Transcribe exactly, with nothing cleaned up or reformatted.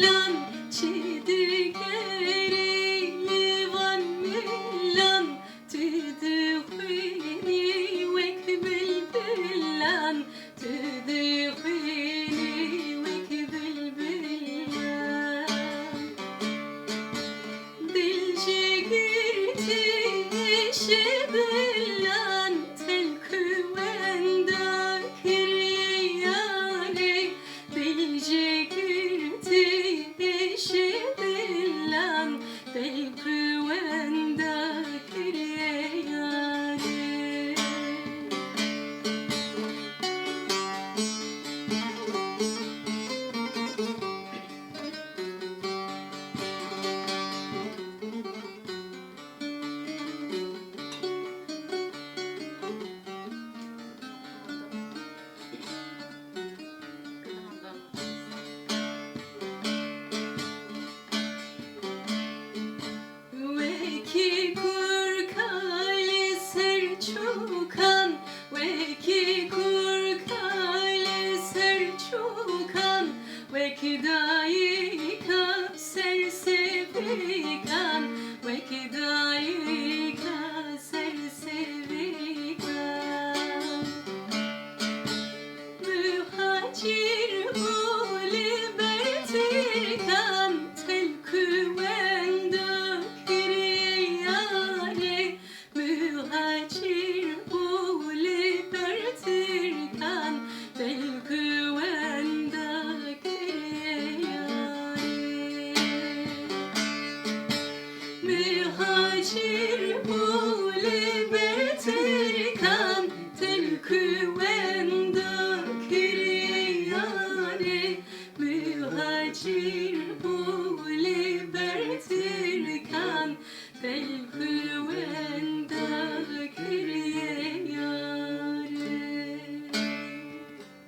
Lan çi digerî li van milan, tu dixwînî wek bilbilan, tu dixwînî wek bilbilan. Dil ji girtî ji bilan, telkû wenda kiriye yarê. Dil ji girtî ji bilan, telkû wenda kiriye yarê. Wekî kurka li ser çûkan, wekî kurka li ser çûkan, wek dayika ser sevikan, wek dayika ser sevikan. Muhacir bû li ber tirkan, telkû wenda kiriye yarê. Muhacir bû li ber tirkan, telkû wenda kiriye yarê. Muhacir bû li ber tirkan, telkû wenda kiriye yarê. Muhacir bû